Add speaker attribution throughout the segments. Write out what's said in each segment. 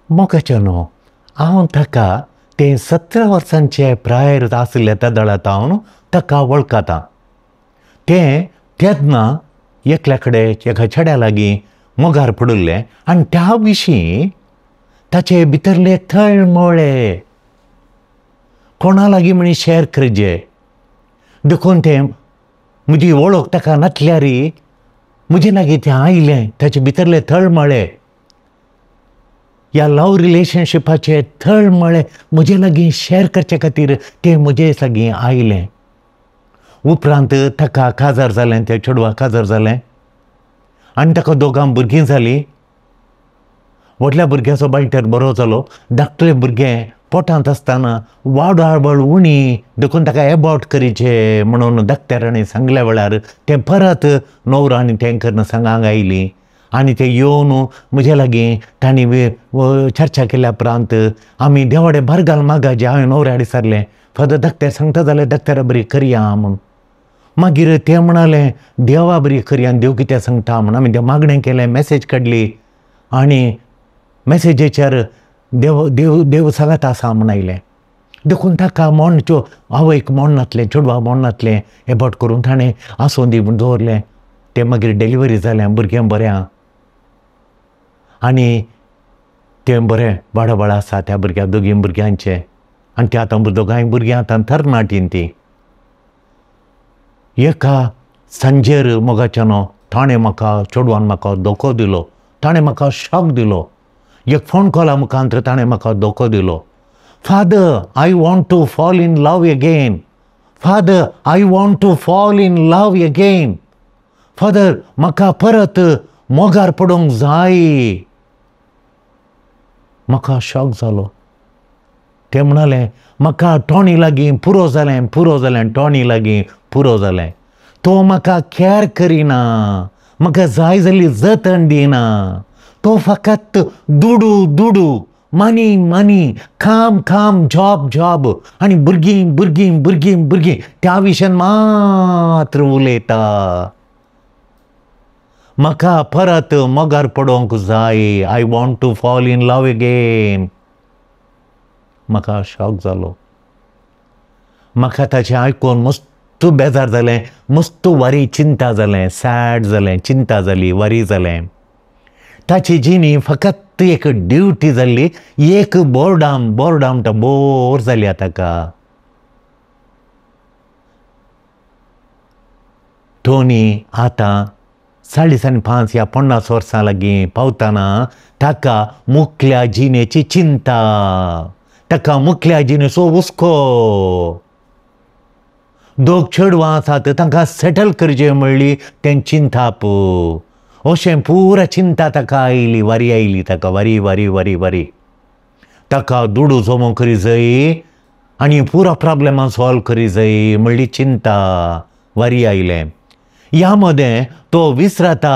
Speaker 1: मोगाच्यानो, हांव ताका तें 17 वर्सांचे प्रायर आशिल्ले तेदळांत हांव ताका वळखता. तें तेन्ना एकल्या कडेन एका चेड्या लागीं मोगार पडिल्लें आनी त्या विशीं ताचे भितरले तळमळे कोणा लागीं म्हणी शेअर करचे. देखून तें म्हजी वळख ताका नासल्यार म्हजे लागीं तें आयलें. ताचे भितरले तळमळे, ह्या लव रिलेशनशिपाचे तळमळे म्हजे लागीं शेअर करचे खातीर तें म्हजे लागीं आयलें. उपरांत ताका काजार जालें, त्या चेडवाक काजार जालें आनी ताका दोगां भुरगीं जालीं. व्हडल्या भुरग्याचो बाळंटेर बरो जालो. धाकटलें भुरगें पोटांत आसतना वाडावळ उणी देखून ताका एबॉर्ट करीचे म्हणून डॉक्टरांनी सांगल्या वेळार तें परत नवरो आनी तें करून सांगांक आयलीं आनी ते येवन म्हजे लागीं तांणी चर्चा केल्या उपरांत आमी देवाडे बारगाल मागाजे. हांवें नवऱ्या विचारलें, फादर डॉक्टर सांगता जाल्यार डॉक्टरा बरी करया म्हूण. मागीर ते म्हणाले देवा बरी करया, देव कितें सांगता म्हूण. आमी मागणें केलें, मॅसेज काडली आनी मॅसेजीचेर देव देव देव सांगत आसा म्हूण आयलें. देखून ताका मोण आवयक मोण नासलें, चेडवाक मोण नासलें, एबॉर्ट करून ताणें आसूं दी म्हूण दवरलें. तें मागीर डिलिव्हरी जालें, भुरगें बरें आनी तें बरें बाडाबाड आसा त्या भुरग्या दोगी भुरग्यांचें. आनी ते आतां दोगांय भुरगीं आतां तरणाटीं तीं. एका सांजेर मोगाच्यानो ताणें म्हाका चेडवान म्हाका धोको दिलो, ताणें म्हाका शॉक दिलो. एक फोन कॉला मुखांत ताणें म्हाका धोको दिलो. Father, I want to fall in love again. Father, I want to fall in love again. Father, म्हाका परत मोगार पडूंक जाय. म्हाका शॉक जालो. ते म्हणाले म्हाका टोणी लागीं पुरो जालें, पुरो जालें, टोणी लागीं पुरो जालें. तो म्हाका कॅर करिना, म्हाका जाय जाल्ली जतन दिना. तो फकत दुडू दुडू, मनी मनी, काम काम, जॉब जॉब आनी भुरगीं भुरगीं भुरगीं भुरगीं त्या विशयान मात्र उलयता. म्हाका परत मोगार पडोवंक जाय. I want to fall in love again. म्हाका शॉक जालो. म्हाका ताचें आयकून मस्त बेजार जालें, मस्त वारी चिंता जालें, सॅड जालें, चिंता जाली, वारी जालें. ताची जिणी फकत एक ड्युटी जाल्ली, एक बोर्डाम बोर्डाम बोर जाली ताका. टोनी आतां 45 या 50 वर्सां लागीं पावतना ताका मुखल्या जिणेची चिंता, ताका मुखल्या जिणेचो हुस्को. दोग चेडवां आसात तांकां सेटल करचें म्हणली तें चिंताप. अशें पुरा चिंता ताका आयली, वारी आयली ताका, वारी वारी वारी वारी. ताका दुडू जमो करी जाय आनी पुरा प्रॉब्लेमां सॉल्व करी जाय म्हणली चिंता, वारी आयलें. ह्या मदें तो विसरता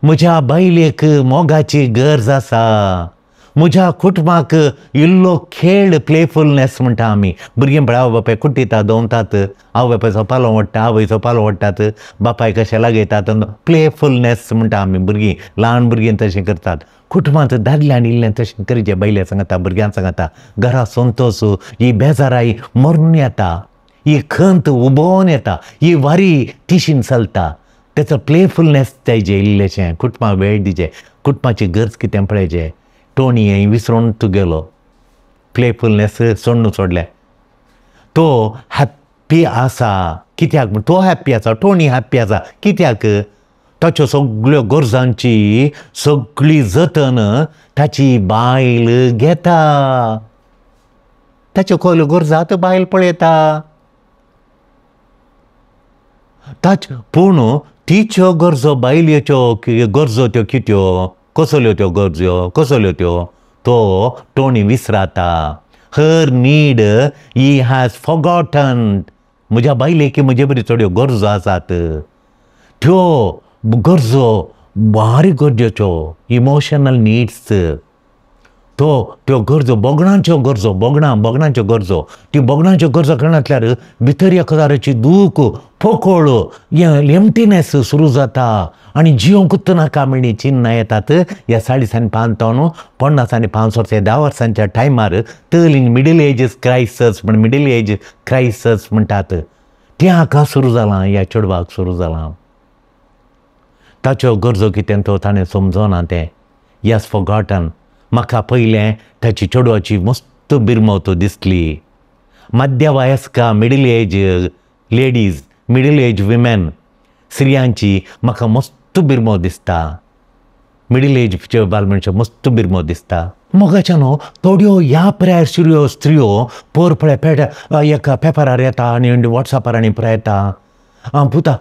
Speaker 1: म्हज्या बायलेक मोगाची गरज आसा, म्हज्या कुटुंबाक इल्लो खेळ, प्लेफुलनेस म्हणटा आमी. भुरगीं पळय आवय बापाय कुट्टितात, दवरतात, आवय बापायचो पालो ओडटा, आवयचो पालो ओडटात, बापाय कशें लागयतात, प्लेफुलनेस म्हणटा आमी. भुरगीं ल्हान भुरगीं तशें करतात. कुटुंबांत दादल्यान इल्लें तशें करचें, बायले सांगता, भुरग्यां सांगता. घरा संतोश ही बेजाराय मरून येता, ही खंत उबोवन येता, ही वारी तिशीन चलता. तेचो प्लेफुलनेस जायचे इल्लेशें, कुटुंबाक वेळ दिवचें, कुटुंबाची गरज कितें पळयचें. टोनी हें विसरून तूं गेलो, प्लेफुलनेस सोडून सोडलें. तो हॅप्पी आसा कित्याक? तो हॅप्पी आसा, टोनी हॅप्पी आसा कित्याक? ताच्यो सगळ्यो गरजांची सगळी जतन ताची बायल घेता. ताच्यो कसल्यो गरजा तो बायल पळयता. ताच पूण तिच्यो गरजो, बायलेच्यो गरजो त्यो कित्यो, कसल्यो त्यो गरजो, कसल्यो त्यो, तो Tony विसराता. Her need he has forgotten. म्हज्या बायलेक म्हजे बरी थोड्यो गरजो आसात, त्यो गरजो बारीक गरजेच्यो, इमोशनल निड्स. तो त्यो गरजो बोगणांच्यो गरजो, बोगणां बोगणांच्यो गरजो, त्यो बोगणांच्यो गरजो कळनातल्यार भितर एकदाराची दूख, पोकोळ, हें एम्प्टीनेस सुरू जाता आनी जियोंकूच नाका म्हणी चिन्नां येतात. ह्या 40 आनी 5 तावन 50 आनी 5 वर्सां 10 वर्सांच्या टायमार तलीन मिडल एज क्रायसस म्हण, मिडल एज क्रायसस म्हणटात तें हाका सुरू जालां, ह्या चेडवाक सुरू जालां. ताच्यो गरजो कितें तो ताणें समजोना तें, यस फॉरगॉटन. म्हाका पयलें ताची चेडवाची मस्त बिरमत दिसली. मध्यवयस्का middle age ladies, middle age women, स्त्रियांची म्हाका मस्त बिरमो दिसता. मिडल एज बाल मनशां मस्त बिरमो दिसता. मोगाच्या न्हू थोड्यो ह्या प्रायर स्त्रियो स्त्रियो पोर पळय पेट एका पेपरार येता आनी वॉट्सॅपार आनी पळय येता, पुता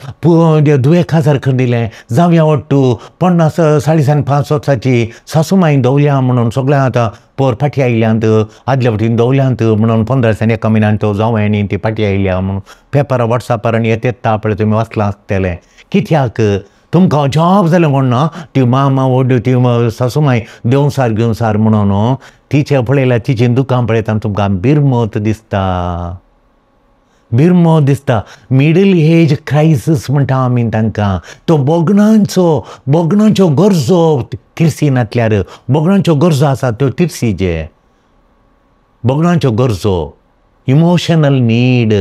Speaker 1: दुवे खाजार करून दिलें जावया वट्टू 50 40 आनी 5 वर्सांची सासूमाई दवल्या म्हणून सगळ्यां आतां पोर फाटी आयल्यांत, आदल्या फावटीन दवल्यांत म्हणून 15 दिसांनी एका म्हयन्यान तो जावं आनी ती फाटी आयल्या म्हणून पेपरार वॉट्सॅपार आनी येत येता पळय तुमी वाचलां आसतलें. कित्याक तुमकां जॉब जालें कोण ना ती मामा व्हडली ती सासूमाई देंवसार घेवसार म्हणून तिचें पळयल्यार तिचीं दुकां पळयता तुमकां बिरमत दिसता, बिरमो दिसता. मिडल एज क्रायसीस म्हणटा आमी तांकां. तो बोगणांचो बोगणांच्यो गरजो तिरसी नातल्यार बोगणांच्यो गरजो आसा त्यो तिरसीचे, बोगणांच्यो गरजो, इमोशनल नीड,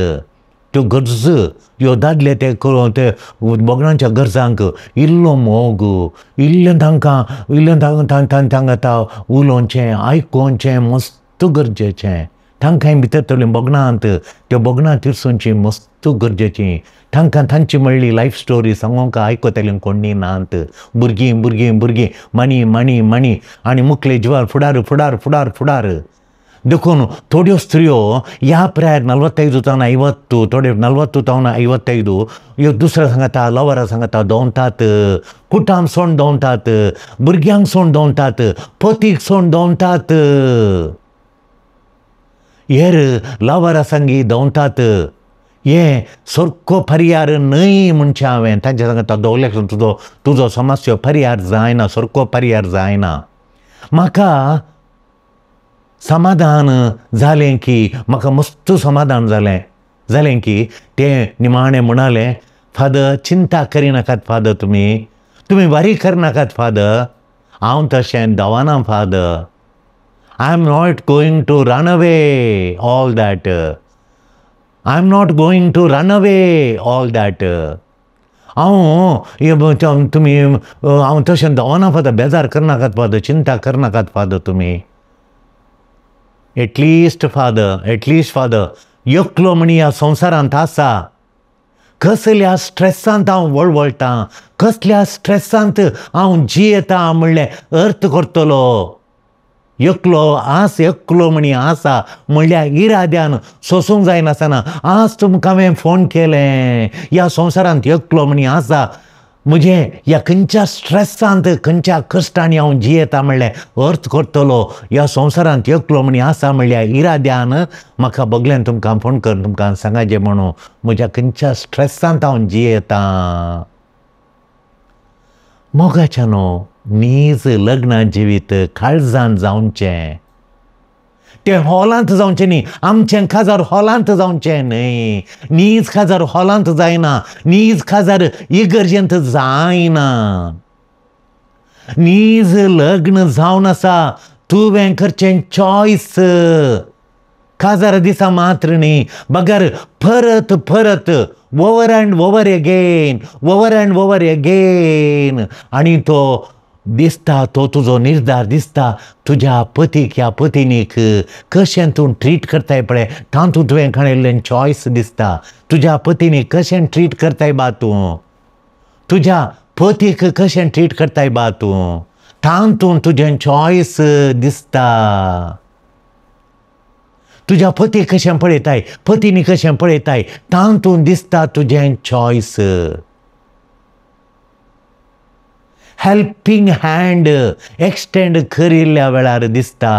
Speaker 1: त्यो गरज ह्यो दादले ते करून ते बोगणांच्या गरजांक इल्लो मोग, इल्लें तांकां इल्लें तांकां तांकां आतां उलोवचें आयकोवचें मस्त गरजेचें. तांकां भितर थोडीं बोगणांत त्यो बोगणां तिरसुंची मस्त गरजेचीं. तांकां तांची म्हणली लायफ स्टोरी सांगोंक आयकतलीं कोणी नात. भुरगीं भुरगीं भुरगीं मनी मनी मनी आनी मुखले जिवार फुडार फुडार फुडार फुडार. देखून थोड्यो स्त्रियो ह्या प्रायर 45 तावन 50, थोडे 40 तावन 55 ह्यो दुसऱ्या सांगाता लवरा सांगाता दवतात, कुटाम सोण दवतात, भुरग्यांक सोण दवतात, पतीक सोण दवतात, हेर लवरा संगी दवतात. हें सारको पर्यार न्हय म्हणचें हांवें तांच्या सांगाता दवल्याक तुजो तुजो समस्या पर्यार जायना, सारको पर्यार जायना. म्हाका समाधान जालें की म्हाका मस्त समाधान जालें जालें की तें निमाणें म्हणालें, फादर चिंता करिनाकात फादर, तुमी तुमी वरी करनाकात फादर, हांव तशें दवना father, I am not going to run away all that, I am not going to run away all that. हांव तुमी हांव तशें दवना फादर, बेजार करनाकात फादर, चिंता करनाकात फादर तुमी. At least father, at least father, एकलो म्हणी ह्या संवसारांत आसा, कसल्या स्ट्रेसांत हांव वळवळटां, कसल्या स्ट्रेसांत हांव जियेतां म्हणलें अर्थ करतलो. एकलो आस एकलो म्हणी आसा म्हणल्यार इराद्यान सोसूंक जायनासतना आज तुमकां हांवें फोन केलें. ह्या संवसारांत एकलो म्हणी आसा, म्हजें ह्या खंयच्या स्ट्रेसांत खंयच्या कश्टांनी हांव जियेता म्हणलें अर्थ करतलो. ह्या संवसारांत एकलो म्हणी आसा म्हणल्यार इराद्यान म्हाका बगल्यान तुमकां फोन करून तुमकां सांगाचें म्हणून म्हज्या खंयच्या स्ट्रेसांत हांव जियेतां. मोगाच्या न्हू नीज लग्न जिवीत काळजान जावचें, तें हॉलांत जावचें न्ही. आमचें काजार हॉलांत जावचें न्हय, नीज काजार हॉलांत जायना, नीज काजार इगर्जेंत जायना. नीज लग्न जावन आसा तुवें करचें चॉयस काजार दिसा मात्र न्ही, बगर परत परत over and over again, over and over again. आनी तो दिसता तो तुजो निर्धार दिसता तुज्या पतीक ह्या पतिनीक कशें तूं ट्रीट करताय पळय तातूंत तुवें काडिल्लें चॉयस दिसता. तुज्या पतिनीक कशें ट्रीट करताय बा तूं, तुज्या पतीक कशें ट्रीट करताय बा तूं, तातूंत तुजें चॉयस दिसता. तुज्या पतीक कशें पळयताय, पतिनी कशें पळयताय, तातूंत दिसता तुजें चॉयस. हेल्पींग हँड एक्सटेंड करिल्ल्या वेळार दिसता,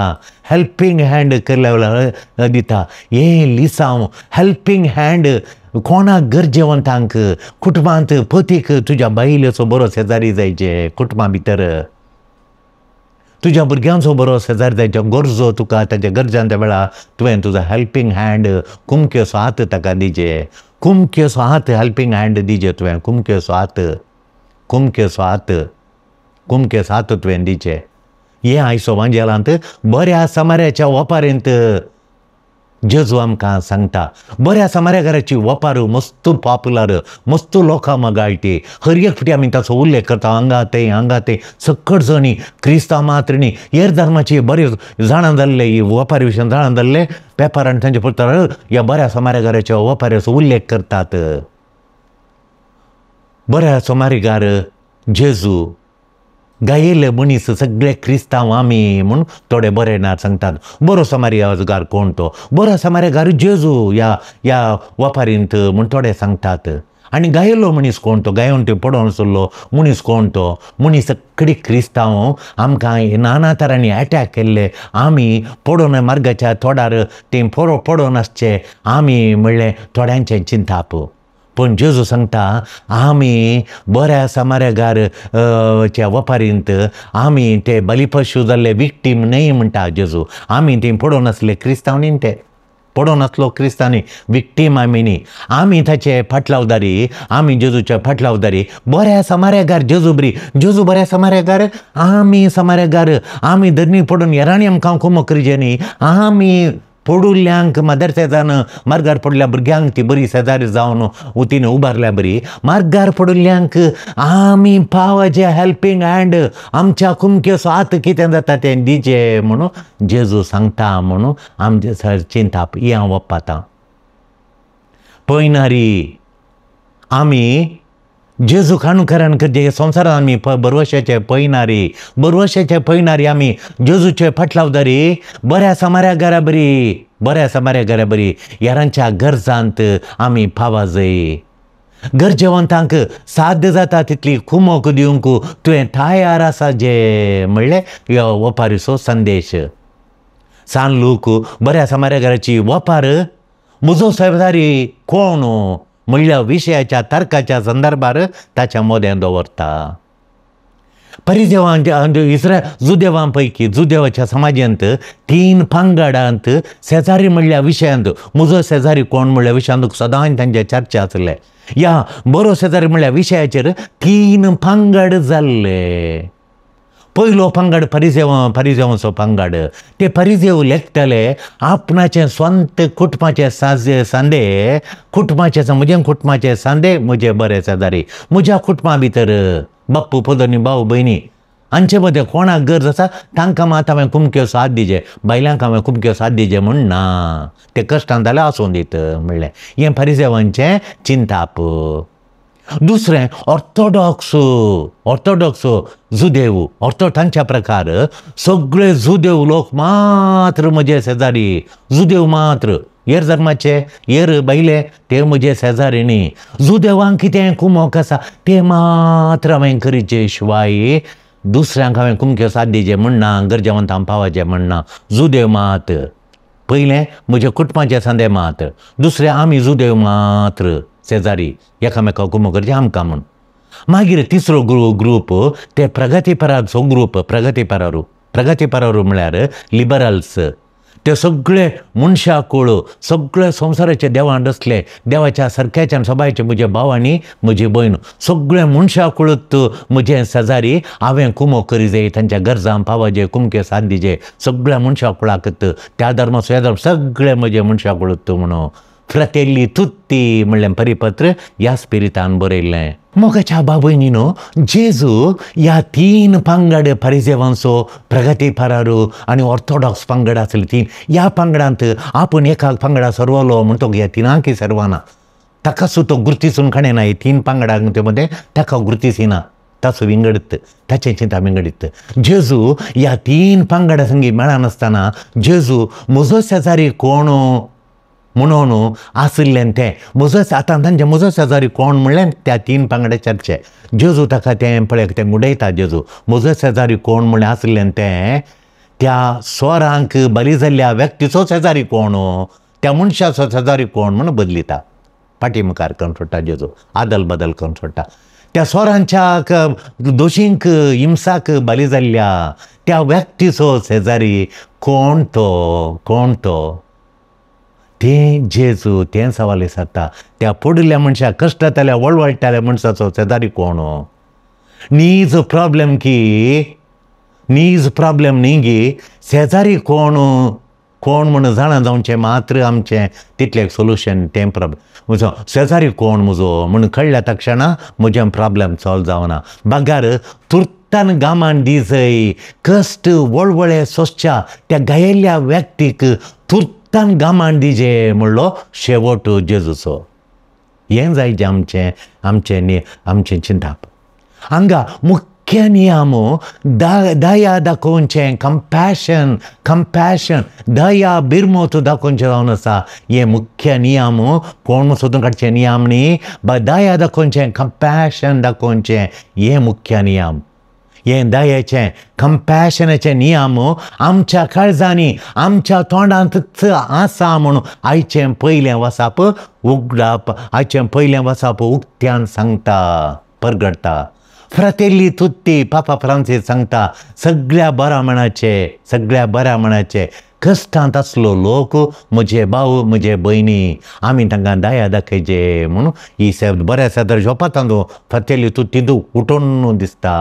Speaker 1: हेल्पींग हँड करिल्ल्या वेळार दिता. हें लिसांव हेल्पींग हँड कोणाक गरजेवंतांक कुटुंबांत पतीक तुज्या बायलेचो बरो शेजारी जायचे, कुटुंबा भितर तुज्या भुरग्यांचो बरो शेजारी जायचे गरजो तुका ताच्या गरजांच्या वेळार तुवें तुजो हेल्पींग हँड कुमकेचो हात ताका दिजे, कुमकेचो हात हेल्पींग हँड दिजे तुवें, कुमकेचो हात, कुमकेचो हात, कुमकेचो हात तुवें दिचे। हें आयचो वांजेलांत बऱ्या समाऱ्याच्या वपारींत जेजू आमकां सांगता। बऱ्या समाऱ्याघराची वपार मस्त पॉपुलर, मस्त लोकां मगाळटी, हर एक फावटी आमी ताचो उल्लेख करता, हांगा थंय हांगा थंय सकट जणी क्रिस्तांव मात्र न्ही हेर धर्माची बरे जाणा जाल्ले ही वपारी विशयान जाणा जाल्ले पेपरान तांचे पुरता ह्या बऱ्या समाऱ्याघराच्या वपाऱ्याचो उल्लेख करतात। बऱ्या समारीगार जेजू गायिल्ले मनीस सगळे क्रिस्तांव आमी म्हूण थोडे बरे ना सांगतात। बरो समारीगार कोण तो? बरो समारीगार जेजू ह्या ह्या वपारींत म्हूण थोडे सांगतात। आनी गायिल्लो मनीस कोण तो? गायोन ते पडोवन आशिल्लो मनीस कोण तो? मनीस सगळे क्रिस्तांव आमकां नाना तरांनी एटॅक केल्ले, आमी पडोवन मार्गाच्या तोडार ते पडोवन आसचे आमी म्हणलें थोड्यांचें चिंताप। पूण जेजू सांगता आमी बऱ्या समाऱ्यागार च्या वपारींत आमी ते बलिपशू जाल्ले विक्टीम न्हय म्हणटा जेजू। आमी ती पडोवन आसले क्रिस्तांव न्ही, ते पडोवन आसलो क्रिस्तांव न्ही, विक्टीम आमी न्ही, आमी ताचे फाटलावदारी, आमी जेजूच्या फाटलावदारी। बऱ्या समाऱ्यागार जेजू बरी, जेजू बऱ्या समाऱ्यागार, आमी समाऱ्यागार, आमी धरणी पडून हेरांनी आमकां कुमक करिजे न्ही, आमी पडुल्ल्यांक मदर शेजान मार्गार पडल्या भुरग्यांक ती बरी शेजारी जावन उतीन उबारल्या बरी, मार्गार पडुल्ल्यांक आमी पावाचे हेल्पींग हँड, आमच्या कुमकेचो हात कितें जाता तें दिचे म्हणून जेजू सांगता। म्हणून आमचे सर चिंताप हें हांव वपातां पयनारी आमी जेजूक अनुकरण करचें। संवसारांत आमी बरवशाचे पयनारी, बरवशाचे पयनारी आमी जेजूचे फाटलावदारी बऱ्या समाऱ्या घरा बरी, बऱ्या समाऱ्या घरा बरी हेरांच्या गरजांत आमी पावा जाय। गरजेवंतांक साध्य जाता तितली कुमक दिवंक तुवें तयार आसा जे म्हणलें ह्यो वपारीचो संदेश। सान लूक बऱ्या समाऱ्या घराची वपार म्हजो शेजारी कोण म्हणल्या विशयाच्या तर्काच्या संदर्भार ताच्या मोदें दवरता। परिदेवां इस्रायल जुदेवां पैकी जुदेवाच्या समाजांत तीन पंगडांत शेजारी म्हणल्या विशयांत म्हजो शेजारी कोण म्हणल्या विशयांत सदांच तांचे चर्चा आसले। ह्या बरो शेजारी म्हणल्या विशयाचेर तीन पंगड जाल्ले। पयलो पंगड परिजेवांचो पंगड, ते परिजेव लेखताले आपणाचे स्वंत कुटुंबाचे सांदे, कुटुंबाचे म्हजें कुटुंबाचे सांदे म्हजे बरे शेजारी, म्हज्या कुटुंबा भितर बाप्पू पदनी भाव भयणी हांचे मदें कोणाक गरज आसा तांकां मात हांवें कुमक्यो साथ दिजे, बायलांक हांवें कुमक्यो साथ दिजे म्हूण ना, ते कश्टान जाल्यार आसूं दीत म्हणलें हें परिजेवांचें चिंताप। दुसरें ऑर्थोडॉक्स, ऑर्थोडॉक्स जुदेव, ऑर्थो तांच्या प्रकार सगळे जुदेव लोक मात्र म्हजे शेजारी, जुदेव मात्र, हेर धर्माचे हेर बायले ते म्हजे शेजारी न्ही, जुदेवांक कितें कुमक आसा ते मात्र हांवें करीचे शिवाय दुसऱ्यांक हांवें कुमक्यो साथ दिजे म्हण ना, गरजेवंतांक पावाचें म्हण ना, जुदेव मात। पयलें म्हज्या कुटुंबाचे सांदे मात, दुसरें आमी जुदेव मात्र शेजारी एकामेका कुमक करचें आमकां म्हूण। मागीर तिसरो ग्रूप ते प्रगतीपराचो ग्रूप, प्रगतीपरारू, प्रगतीपरारू म्हळ्यार लिबरल्स, ते सगळे मनशाकूळ सगळे संवसाराचे देवान रचले, देवाच्या सारक्याच्यान सबायचे म्हजे भाव आनी म्हजी भयण सगळे मनशाकुळूत म्हजे शेजारी हांवें कुमक करी जाय, तांच्या गरजांक पावाजे, कुमके साथ दिजे सगळ्या मनशाकुळाक, त्या धर्माचो ह्या धर्म सगळे म्हजे मनशाकुळूत म्हणून फ्रतेल्ली तुत्ती म्हणलें परिपत्र ह्या स्पिरितान बरयल्लें। मोगाच्या बाबयनीनो जेजू ह्या तीन पंगड परिजेवांचो प्रगती परारू आनी ऑर्थोडॉक्स पंगड आसले तीन, ह्या पंगडांत आपूण एका पंगडा सरवलो म्हण तो ह्या तिनांकी सरवाना, ताका सुद्दां तो गुर्तीसून काडना, हे तीन पंगडां मदें ताका गुर्तीसिना, ताचो विंगडीत ताचें चिंता विंगडीत। जेजू ह्या तीन पंगडा संगी मेळनासतना जेजू म्हजो शेजारी कोण म्हणून आशिल्लें तें म्हजो आतां तांचे म्हजो शेजारी कोण म्हणलें त्या तीन पंगडा चर्चे जेजू ताका तें पळय तें उडयता जेजू म्हजो शेजारी कोण म्हणलें आशिल्लें तें त्या स्वरांक बली जाल्ल्या व्यक्तीचो शेजारी कोण, त्या मनशाचो शेजारी कोण म्हणून बदलिता, फाटी मुखार करून सोडटा जेजू, आदल बदल करून सोडटा। त्या सोरांच्या दोशींक हिंसाक बली जाल्ल्या त्या व्यक्तीचो शेजारी कोण तो, कोण तो? तें जेजू तें सवाल विचारता. त्या पडिल्ल्या मनशाक, कश्टांतल्या वळवळटाल्या मनशाचो शेजारी कोण? नीज प्रॉब्लेम की, नीज प्रॉब्लेम न्ही गी, शेजारी कोण कोण म्हूण जाणा जावचें मात्र आमचें तितलें एक सोल्युशन. तें प्रॉब्लेम म्हजो शेजारी कोण म्हजो म्हूण कळ्ळ्या तक्षणा म्हजें प्रॉब्लेम सॉल्व जावना. बगार तुर्तान गामान दिजय कश्ट वळवळे सोंसच्या त्या गायिल्ल्या व्यक्तीक तुर्तान गामान दिजे म्हणलो शेवट जेजूचो. हें जाय जें आमचें आमचें आमचें चिंताप. हांगा मुख्य नियम दया दाखोवचें, कंपॅशन, कंपॅशन, दया बिरमोत दाखोवचें जावन आसा. हें मुख्य नियम कोण सोदून काडचें नियम न्ही, दया दाखोवचें, कंपॅशन दाखोवचें हें मुख्य नियम. हें दयेचें कंपॅशनाचें नियम आमच्या काळजांनी आमच्या तोंडांतच आसा म्हणून आयचें पयलें वसाप उगडाप, आयचें पयलें वसाप उक्त्यान सांगता, परगडटा. फ्रातेल्ली तुत्ती पापा फ्रांसीस सांगता, सगळ्या बऱ्या मनाचे, सगळ्या बऱ्या मनाचे कश्टांत आसलो लोक म्हजे भाव म्हजे भयणी, आमी तांकां दया दाखयचे म्हणून ही बऱ्या शेजारी झोपातां फ्रातेल्ली तुत्ती तूं उठोवन दिसता.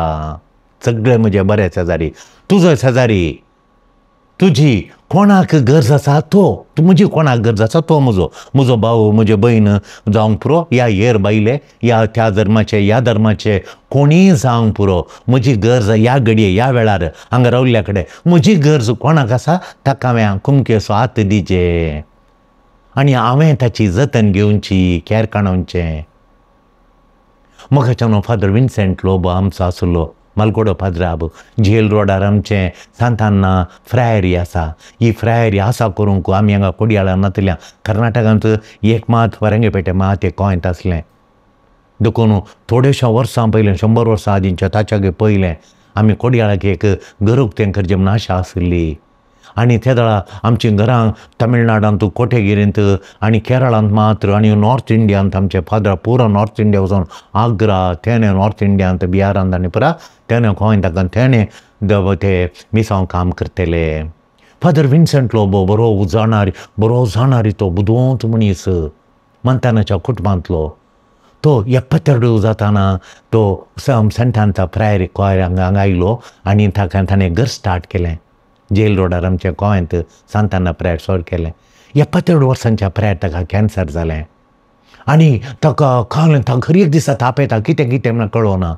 Speaker 1: सगळे म्हजे बरे शेजारी, तुजो शेजारी, तुजी कोणाक गरज आसा तो, म्हजी कोणाक गरज आसा तो म्हजो, म्हजो भाव म्हजे भयण जावंक पुरो, ह्या हेर बायले ह्या त्या धर्माचे ह्या धर्माचे कोणीय जावंक पुरो, म्हजी गरज ह्या घडये ह्या वेळार हांगा रावल्ल्या कडेन म्हजी गरज कोणाक आसा ताका हांवें कुमकेचो हात दिचे आनी हांवें ताची जतन घेवची, कॅर काडोवचें. मोगाच्यानो फादर विन्सेंट लोबो आमचो आसलो, मालगोडो पाद्राब, जेल रोडार आमचें सांताना फ्रायरी आसा. ही फ्रायरी आसा करूंक आमी हांगा कोडयाळा नातल्या, कर्नाटकांत एक मात फरंगेपेटे मात एक गोंयांत आसलें. देखून थोड्याशा वर्सां पयलें, 100 वर्सां आदींच्या ताच्या पयलें आमी कोडयाळाक एक घर उक्तें करचें म्हूण आशा आसली. आनी ते वेळार आमचीं घरां तमिळनाडांत, कोटेगिरींत आनी केरळांत मात्र आनी नॉर्थ इंडियांत आमचे फादर पुरो नॉर्थ इंडिया वचून आग्रा तेणे नॉर्थ इंडियांत बिहारांत आनी पुरा तेणे गोंयांत ताका तेणे ते मिसांव काम करतले. फादर विन्सेंट लोबो बरो जाणारी, बरो जाणारी तो बुदवंत मनीस, मंतानाच्या कुटुंबांतलो. तो 72 जाताना तो सेंटांचा फ्रायर कॉयर हांगा आयलो आनी ताका ताणें घर स्टार्ट केलें. जेल रोडार आमच्या गोंयांत सांताना प्रेयर सॉल्व केलें. 72 वर्सांच्या प्रेयर ताका कॅन्सर जालें आनी ताका कळ्ळें, ताका हर एक दिसा ताप येता, कितें कितें म्हणून कळना.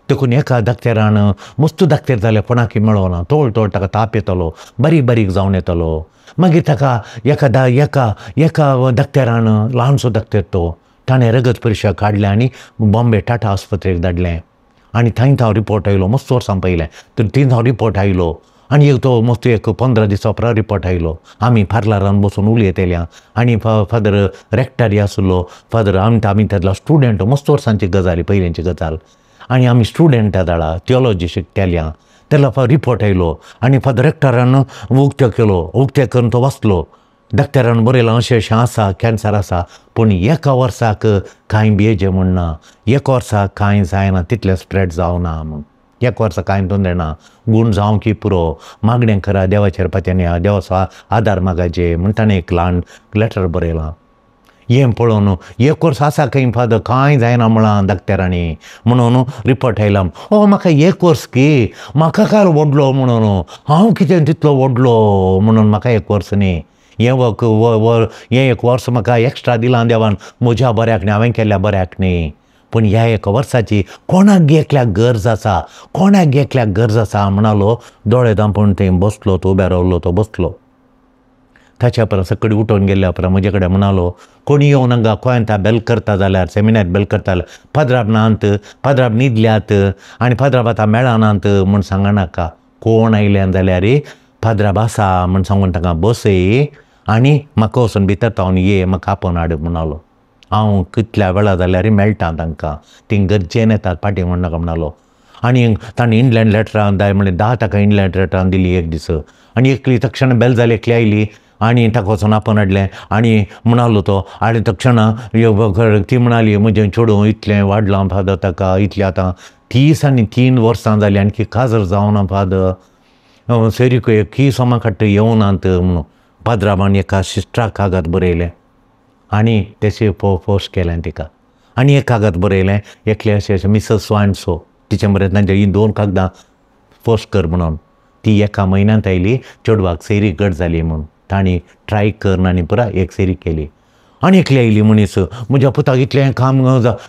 Speaker 1: देखून एका दाक्तेरान मस्त दाक्तेर जालें कोणाकय मेळना, तोळ तोळ ताका ताप येतालो, बारीक बारीक जावन येतालो. मागीर ताका एका एका एका दाक्तेरान, ल्हानसो दाक्तेर तो, ताणें रगत परिक्षा काडलें आनी बॉम्बे टाटा आस्पत्रेक धाडलें आनी थंय हांव रिपोर्ट आयलो. मस्त वर्सां पयलें तर थंय हांव रिपोर्ट आयलो आनी एक तो मस्त एक 15 दिसां उपरांत रिपोर्ट आयलो. आमी पार्लरान बसून उलयतल्या आनी फादर रेक्टरी आसलो, फादर आमी तातलो स्टुडंट, मस्त वर्सांची गजाली, पयलींची गजाल, आनी आमी स्टुडंट दाडा थियोलॉजी शिकताल्या. तेला रिपोर्ट आयलो आनी फादर रेक्टरान उक्तो केलो, उक्ते करून तो वाचलो. डॉक्टरान बरयलां अशें अशें आसा, कॅन्सर आसा, पूण एका वर्साक कांय भियेचें म्हूण ना, एका वर्साक कांय जायना, तितलें स्प्रेड जावना म्हूण, एक वर्सा कांय तोंदे ना, गूण जावं की पुरो, मागणें करा देवाचेर पात्यान, देवाचो आदार मागाचे म्हूण ताणें एक ल्हान लेटर बरयलां. हें पळोवन एक वर्स आसा खंय फादर, कांय जायना म्हळां डॉक्टरांनी म्हणून रिपोर्ट आयला. ओ म्हाका एक वर्स की म्हाका काल व्हडलो म्हणून, हांव कितें तितलो व्हडलो म्हणून म्हाका एक वर्स न्ही, हें हें एक वर्स म्हाका एक्स्ट्रा दिलां देवान म्हज्या बऱ्याक न्ही, हांवें केल्ल्या बऱ्याक न्ही, पूण ह्या एका वर्साची कोणाक एकल्याक गरज आसा, कोणाक एकल्याक गरज आसा म्हणालो. दोळे धांपून थंय बसलो तो, उबे रावलो तो बसलो. ताच्या उपरांत सकाळीं उठोवन गेल्ल्या उपरांत म्हजे कडेन म्हणालो, कोणी येवन हांगा गोंयांत बेल करता जाल्यार, सेमिनार बेल करता जाल्यार पाद्राब नात, पाद्राब न्हिदल्यात आनी पाद्राब आतां मेळनात म्हूण सांगनाका, कोण आयल्यान जाल्यार पाद्राब आसा म्हूण सांगून तांकां बसय आनी म्हाका वचून भितर तावन ये, म्हाका आपोवन हाड म्हणालो. हांव कितल्या वेळार जाल्यार मेळटा तांकां, तीं गरजेन येतात फाटीं म्हणनाका म्हणालो. आनी ताणें इनलँड लेटरां दाय म्हणलें, 10 ताका इनलँड लेटरां दिली एक दीस. आनी एकली तक्षण बेल जाली, एकली आयली आनी ताका वचून आपोवन हाडलें आनी म्हणालो तो आनी तक्षणा ती म्हणाली म्हजें चेडूं इतलें वाडलां फादर, ताका इतलें आतां 33 वर्सां जालीं आणखी काजर जावना फादर, सैरीक एकूय सोमा काडटा येवनात म्हणून. पाद्राबान एका सिस्टराक कागद बरयलें आनी तेचे पोस्ट केलें तिका. आनी एक कागद बरयलें एकलें अशें अशें मिसस सो एंड सो तिचे बरें तांचे हीं 2 कागदां पोस्ट कर म्हणून. ती एका म्हयन्यांत आयली, चेडवाक सैरी गट जाली म्हूण तांणी ट्राय करून आनी पुरा एक सैरी केली. आनी एकली आयली मनीस, म्हज्या पुताक इतलें काम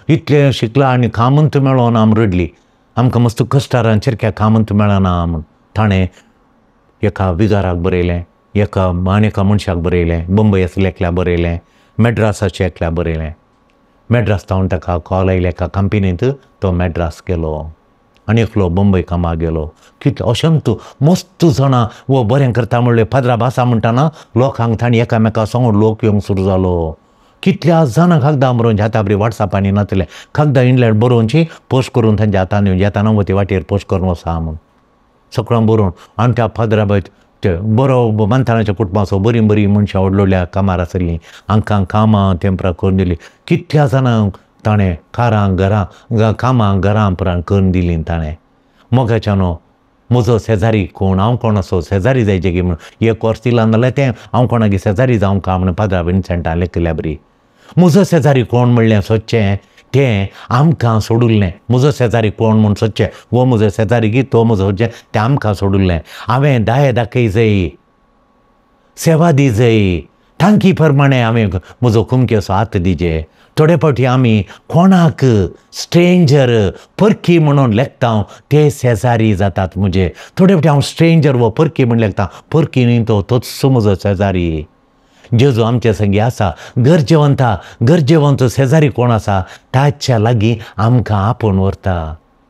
Speaker 1: इतलें शिकलां आनी कामूच मेळना म्हूण रडली, आमकां मस्त कश्टारान चेरक्याक कामूच मेळना म्हूण. ताणें एका विगाराक बरयलें, एका आनी एका मनशाक बरयलें, बंबय आसल्या एकल्या बरयलें, मेड्रासाचें एकल्या बरयलें. मेड्रास तावन ताका कॉल आयले एका कंपनींत, तो मेड्रास गेलो आनी एकलो बंबय कामाक गेलो. कितले अशंत मस्त जाणां वो बरें करता म्हणलें पाद्राब आसा म्हणटाना लोकांक तांणी एकामेका सांगून लोक येवंक सुरू जालो. कितल्या जाणां कागदां बरोवन आतां बरी वॉट्सॅपांनी नातलें कागदां इनलँड बरोवची पोस्ट करून तांच्या हातान येवन येताना वती वाटेर पोस्ट करून वसा म्हूण सगळ्यांक बरोवन. आनी त्या पाद्राबाय ते बरो मानतानाच्या कुटुंबाचो बरीं बरीं मनशां व्हडल्या व्हडल्या कामार आसलीं, हांकां कामां तेंपरां करून दिलीं. कितल्या जाणांक ताणें कारां घरां कामां घरां परां करून दिलीं ताणें. मोगाच्यानो म्हजो शेजारी कोण, हांव कोण असो शेजारी जायचे की म्हूण एक वर्स दिलां नाल्यार तें हांव कोणागे शेजारी जावंक का म्हूण पाद्रा विन्सेंटान लेखिल्ल्या बरी. म्हजो शेजारी कोण म्हणलें सोदचें तें आमकां सोडुल्लें. म्हजो शेजारी कोण म्हूण सोदचें, हो म्हजो शेजारी की तो म्हजो सोदचें तें आमकां सोडुल्लें. हांवें दाये दाखय जाय, सेवा दी जाय, तांकी प्रमाणे हांवें म्हजो कुमकेचो हात दिजे. थोडे फावटी आमी कोणाक स्ट्रेंजर परकी म्हणून लेखता ते शेजारी जातात म्हजे. थोडे फावटी हांव स्ट्रेंजर वो परकी म्हूण लेखता, परकी न्ही तो, तोच म्हजो शेजारी. जेजू आमचे संगी आसा, गरजेवंता गरजेवंत शेजारी कोण आसा ताच्या लागीं आमकां आपोवन व्हरता.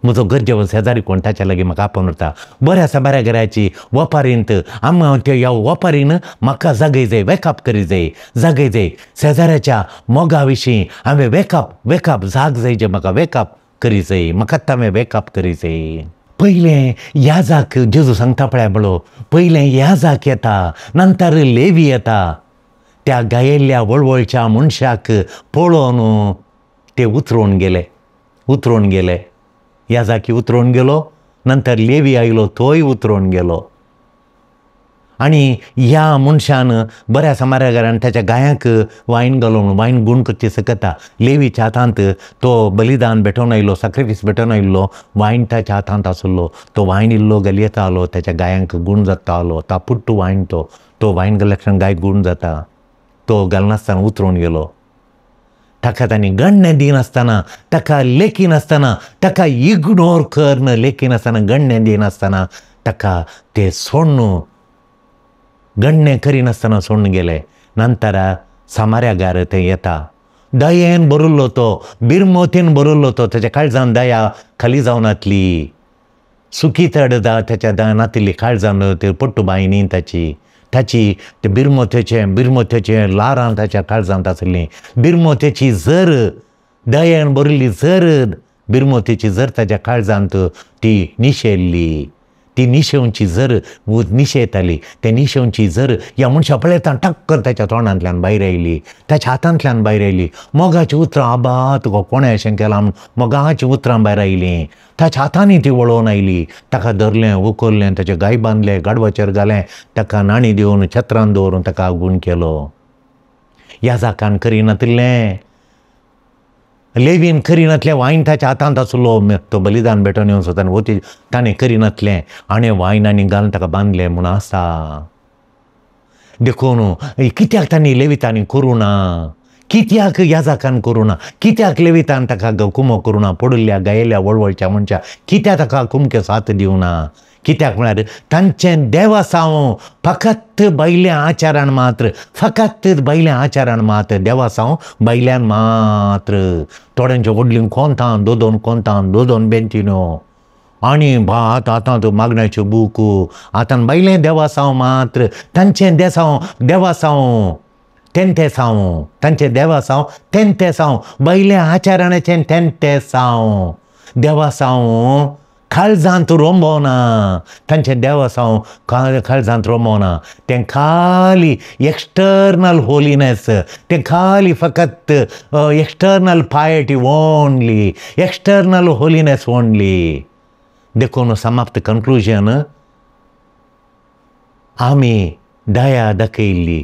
Speaker 1: म्हजो गरजेवंत शेजारी कोण ताच्या लागीं म्हाका आपोवन व्हरता. बऱ्या आसा बऱ्या घराची वपारींत आम ते ह्या वपारीन म्हाका जागय जाय, वेकअप करी जाय, जागय जाय. शेजाऱ्याच्या मोगा विशीं हांवें वेकअप वेकअप जाग जाय जे म्हाका वेकअप करी जाय, म्हाका हांवें वेकअप करी जाय. पयलें याजाक जेजू सांगता पळय म्हणलो, पयलें याजाक येता नंतर लेवी येता. त्या गायेल्ल्या वळवळच्या मनशाक पळोवन ते उतरून गेले, उतरून गेले. याजाकी उतरून गेलो, नंतर लेवी आयलो तोय उतरून गेलो. आनी ह्या मनशान बऱ्या समाऱ्या घरान ताच्या गायांक वायन घालून वायन गूण करची शकता. लेवीच्या हातांत तो बलिदान भेटोवन आयलो, सॅक्रिफायस भेटोवन आयिल्लो, वायन ताच्या हातांत आसलो. तो वायन इल्लो घालयतालो, ताच्या गायांक गूण जातालो. तापुट्टू वायन तो, तो वायन घालल्या गाय गूण जाता. तो घालनासतना उतरून गेलो. ताका तांणी गण्णें दिनासतना, ताका लेखिनासतना, ताका इग्नोर करून लेखिनासतना, गण्णें दिनासतना ताका ते सोडून गण्णें करिनासतना सोडून गेले. नंतर सामाऱ्यागार थंय येता, दयेन भरिल्लो तो, बिरमोतीन भरिल्लो तो, ताच्या काळजान दया खाली जावनातली, सुकी तड ताच्या नातिल्ली काळजान पट्टुबाय न्ही ताची, ताची ते बिरमोतेचें बिरमोतेचें लारां ताच्या काळजांत आसलीं. बिरमोतेची जर दयेन भरिल्ली जर बिरमोतेची जर ताच्या काळजांत ती निशेल्ली, ती निशेवची जर निशेताली, ते निशेवची जर ह्या मनशा पळयता टक्कर ताच्या तोंडांतल्यान भायर आयली, ताच्या हातांतल्यान भायर आयली. मोगाचीं उतरां, आबा तुका कोणें अशें केलां म्हूण मोगाचीं उतरां भायर आयलीं. ताच्या हातांनी ती वळोवन आयली, ताका धरलें, उखल्लें, ताचें गाय बांदलें, गाडवाचेर घालें, ताका नाणी दिवन छत्रान दवरून ताका गूण केलो. याजाकान करिनातिल्लें, लेवीन करिनातलें, वायन ताच्या हातांत आसलो, तो बलिदान भेटोवन येवन सोतान वती ताणें करिनातलें आनी वायन आनी घालून ताका बांदलें म्हूण आसा. देखून कित्याक तांणी लेवितांनी करूं ना, कित्याक याजाकान करूं ना, कित्याक लेवितान ताका कुमो करूं ना, पडिल्ल्या गायेल्या वळवळच्या मनशा कित्याक ताका कुमके साथ दिवना ना, कित्याक म्हळ्यार तांचें देवासांव फकत भायल्या आचारान मात्र, फकत भायल्या आचारान मात्र, देवासांव भायल्यान मात्र. थोड्यांच्या व्हडलीं कोंतां, दोन दोन कोंतां, दोन दोन बेंतिन्यो आनी भात हातांत मागण्याच्यो बूक, हातान भायलें देवासांव मात्र, तांचें देसांव देवासांव तेंतेसांव, तांचें देवासांव तेंतेसांव, भायल्या आचाराचें तेंतेसांव, देवासांव काळजांत रोंबोना, तांचें देवसांव काळजांत रोंबोना. तें खाली एक्सटर्नल होलीनेस, तें खाली फकत external piety only, external holiness only. देखून समाप्त कन्क्लुजन, आमी दया दाखयल्ली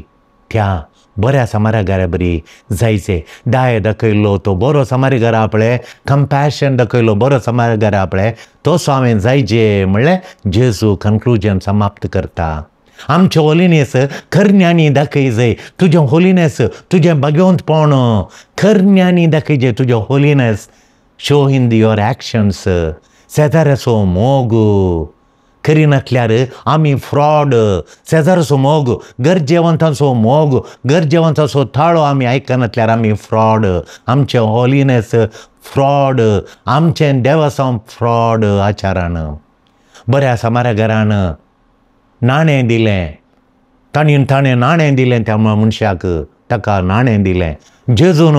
Speaker 1: त्या बऱ्या समारागारा बरी जायचे. दया दाखयल्लो तो बरो समारीगार आपले, कंपॅशन दाखयलो बरो समारीगार आपले, तसो हांवें जायचे म्हणलें जेजू कन्क्लुजन समाप्त करता. आमचें होलीनेस करण्यांनी दाखय जाय. तुजें होलीनेस, तुजें भगवंतपण करण्यांनी दाखयचें. तुजें holiness show in your actions. शेजाऱ्याचो मोग करिनासल्यार आमी फ्रॉड. शेजाऱ्याचो मोग, गरजेवंतांचो मोग, गरजेवंतांचो ताळो आमी आयकनासल्यार आमी फ्रॉड. आमचें होलीनेस फ्रॉड, आमचें देवसांव फ्रॉड आचारान. बऱ्या समारा घरान नाणें दिलें, ताणें ताणें नाणें दिलें त्या मनशाक, ताका नाणें दिलें. जेजून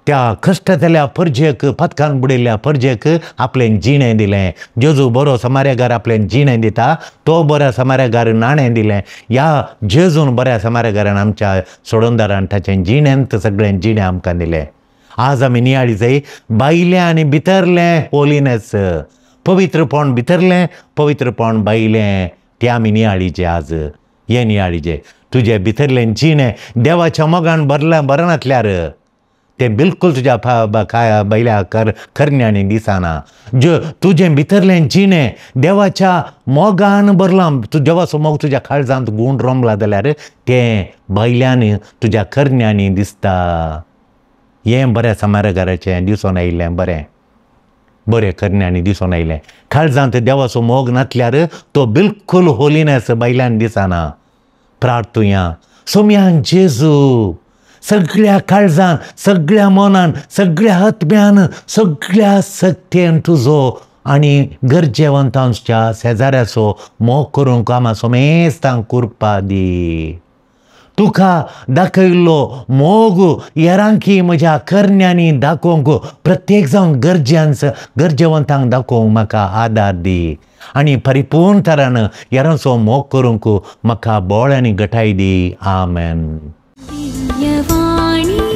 Speaker 1: त्या कश्टतल्या परजेक, पदकान बुडिल्ल्या परजेक आपलें जिणें दिलें. जेजू बरो समारेगार आपलें जिणें दिता, तो बऱ्या समारेगार नाणें दिलें. ह्या जेजून बऱ्या समारेगारान आमच्या सोडोनदारान ताचें जिणेंत सगळें जिणें आमकां दिलें. आज आमी नियाळी जाय भायलें आनी भितरलें होलीनेस, पवित्रपण भितरलें, पवित्रपण भायलें, तें आमी नियाळीचें आज. हें नियाळीचें तुजें भितरलें जिणें देवाच्या मोगान भरलें भरनासल्यार तें बिलकूल तुज्या भायल्या करण्यांनी दिसना. ज्यो तुजें भितरलें जिणें देवाच्या मोगान भरलां, तूं देवाचो मोग तुज्या काळजांत गूण रोमला जाल्यार तें भायल्यान तुज्या करण्यांनी दिसता. हें बऱ्या समारागाराचें दिसून आयिल्लें, बरें बरें करण्यांनी दिसून आयिल्लें. काळजांत देवाचो मोग नासल्यार तो बिलकूल होलीनेस भायल्यान दिसना. प्रार्थुया. सोम्यान जेजू सगळ्या काळजान, सगळ्या मनान, सगळ्या आत्म्यान, सगळ्या शक्तेन तुजो आनी गरजेवंतांच्या शेजाऱ्याचो मोग करूंक आमा सोमेस्तांक कुरपा दी. तुका दाखयल्लो मोग हेरांकी म्हज्या करण्यांनी दाखोवंक, प्रत्येक जावन गरज्यांच गरजेवंतांक दाखोवंक म्हाका आदार दी आनी परिपूर्ण तरान हेरांचो मोग करूंक म्हाका बळ आनी गटाय दी. आमेन.
Speaker 2: दिव्यवाणी.